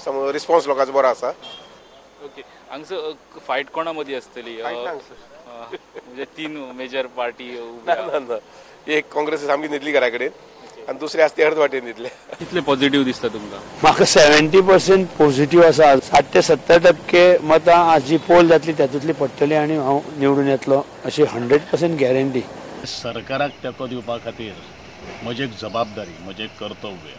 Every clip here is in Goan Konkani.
रिस्पॉन्स लोकांचो बरो आसा. ओके, हांगसर फायट कोणा मदीं आसतली? म्हणजे तीन मेजर पार्टी. ना ना ना, एक काँग्रेस सामकी न्हिदली घरा कडेन आनी दुसरी आसा ती अर्द वाटेन न्हिदले. कितले पॉझिटिव्ह दिसता तुमकां? म्हाका 70% पॉझिटिव्ह आसा. 60 ते 70% मतां आज जी पोल जातली तातूंतली पडटली आनी हांव निवडून येतलो अशी 100% गॅरंटी. सरकाराक तेंको दिवपा खातीर म्हजी एक जबाबदारी, म्हजें एक कर्तव्य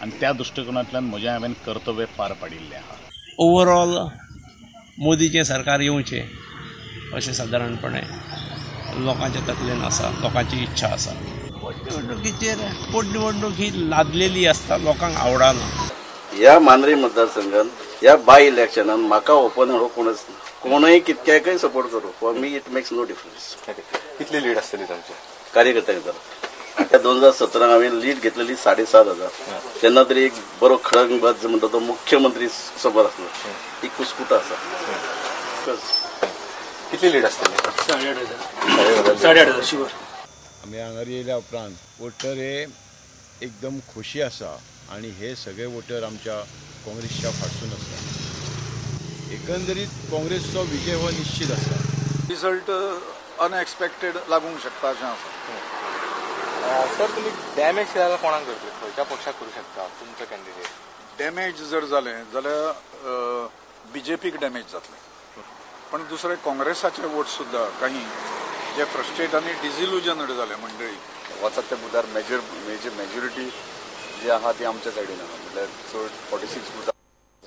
आनी त्या दृश्टिकोनांतल्यान म्हजें हांवें कर्तव्य पार पाडिल्लें आसा. ओवरऑल मोदीचें सरकार येवचें अशें सादारणपणे लोकांच्या तकलेन आसा, लोकांची इच्छा आसा. पोटनिवडणुकीचेर पोटनिवडणूक ही लादलेली आसता, लोकांक आवडना. ह्या मांद्रे मतदारसंघात ह्या बाय इलेक्शनान म्हाका ओपोनंट हो कोणच ना, कोणूय कितक्याकय सपोर्ट करूं, for me it makes no difference. कितली लीड आसतली तुमची कार्यकर्त्यांक? जाल्यार 2017 हांवें लीड घेतलेली 7,500, तेन्ना तरी एक बरो खडंगबाज म्हणटा तो मुख्यमंत्री समोर आसलो, ही कुस्कुटा आसा. कितली लीड आसतली? 8,500 8,500 शुअर. आमी हांगार येयल्या उपरांत वोटर हे एकदम खोशी आसा आनी हे सगळे वोटर आमच्या काँग्रेसच्या फाटसून आसा. एकंदरीत काँग्रेसचो विजय हो निश्चित आसा. रिजल्ट अनएक्सपेक्टेड लागूंक शकता अशें आसा. सर, तुमी डॅमेज जाल्यार कोणाक करतले, खंयच्या पक्षाक करूं शकता तुमचो कॅन्डिडेट? डॅमेज जर जालें जाल्यार बीजेपीक डॅमेज जातलें, पण दुसरे काँग्रेसाचे वोट सुद्दां काही जे फ्रस्ट्रेट आनी डिसिल्युजनड जाले मंडळी वचत त्या बुथार मेजर मेजर मेजॉरिटी जी आहा ती आमच्या सायडीन आहा, म्हटल्यार चड 46 बूथ,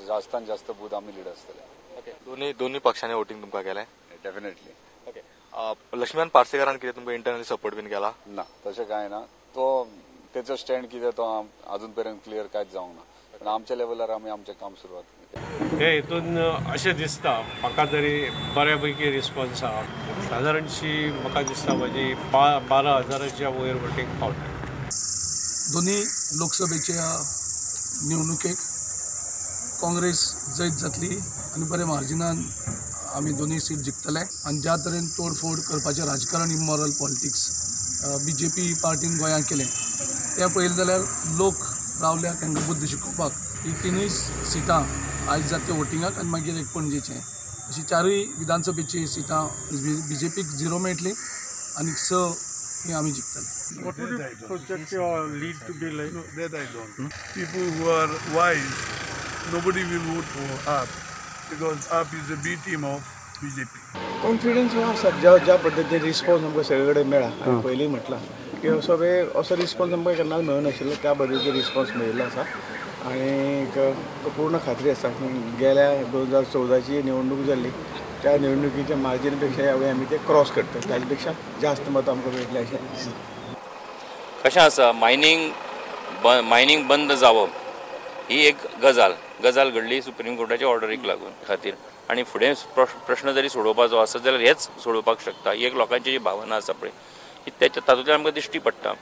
जास्तान जास्त बूथ आमी लीड आसतले. ओके, दोनूय पक्षांनी वोटींग तुमकां केलें? डेफिनेटली. ओके, लक्ष्मीकांत पार्सेकारान कितें तुमकां इंटरनली सपोर्ट बीन केला? ना, तशें कांय ना. तो तेचो स्टँड कितें तो अजून पर्यंत क्लियर कांयच जावंक ना, पण आमच्या लेवलार आमी आमचें काम सुरवात. हे हितून अशें दिसता म्हाका तरी बऱ्यापैकी रिस्पॉन्स आहा. सादारणशी म्हाका दिसता म्हजी 12,000च्या वयर वोटींग पावता. दोन्ही लोकसभेच्या निवडणुकेक काँग्रेस जैत जातली आनी बऱ्या मार्जिनान आमी दोनूय सीट जिखतले. आनी ज्या तरेन तोडफोड करपाचें राजकारण, इमॉरल पॉलिटिक्स बीजेपी पार्टीन गोंयांत केलें तें पळयलें जाल्यार लोक रावल्या तांकां बुद्द शिकोवपाक. ही तिनूय सिटां आयज जाता वोटिंगाक आनी मागीर एक पणजेचें, अशी चारूय विधानसभेची सिटां बीजेपीक 0 मेळटली आनी 6 ही आमी जिखतले. What would you project your lead to be like? No, that I don't. People who are wise, nobody will vote for AAP because AAP is a B team of BJP. Confidence आसा, ज्या ज्या पद्दतीन रिस्पॉन्स आमकां सगळे कडेन मेळ्ळा. हांवें पयलीं म्हटलां की असो असो रिस्पॉन्स आमकां केन्नाच मेळनाशिल्लो, त्या पद्दतीन रिस्पॉन्स मेळिल्लो आसा आनी पूर्ण खात्री आसा की गेल्या 2014ची निवडणूक जाल्ली त्या निवडणुकीच्या मार्जिन पेक्षा ह्या आमी ते क्रॉस करता, ताजे पेक्षा जास्त मतां आमकां मेळटलें अशें दिसता. कशें आसा, मायनींग बंद जावप ही एक गजाल घडली सुप्रीम कोर्टाच्या ऑर्डरीक लागून खातीर, आनी फुडें प्रश्न जरी सोडोवपाचो आसत जाल्यार हेच सोडोवपाक शकता ही एक लोकांची जी भावना आसा पळय ही तेच्या तातूंतल्यान आमकां दिश्टी पडटा.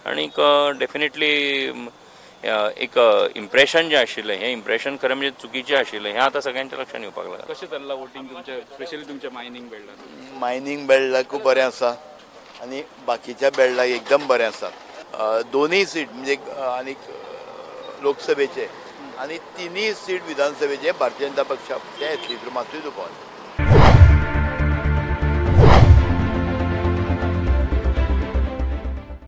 आनीक डेफिनेटली एक इम्प्रेशन जें आशिल्लें हें इम्प्रेशन खरें म्हणजे चुकीचें आशिल्लें हें आतां सगळ्यांच्या लक्षांत येवपाक लागलां. कशें चल्लां वोटींग तुमचें, स्पेशली तुमच्या मायनींग बेल्टान? मायनींग बेल्टाकूय बरें आसा आनी बाकीच्या बेल्टाक एकदम बरें आसा. दोनूय सीट म्हणजे आनी लोकसभेचे आनी तिनूय सीट विधानसभेचे भारतीय जनता पक्षा ते येतली, मातूय दुबाव.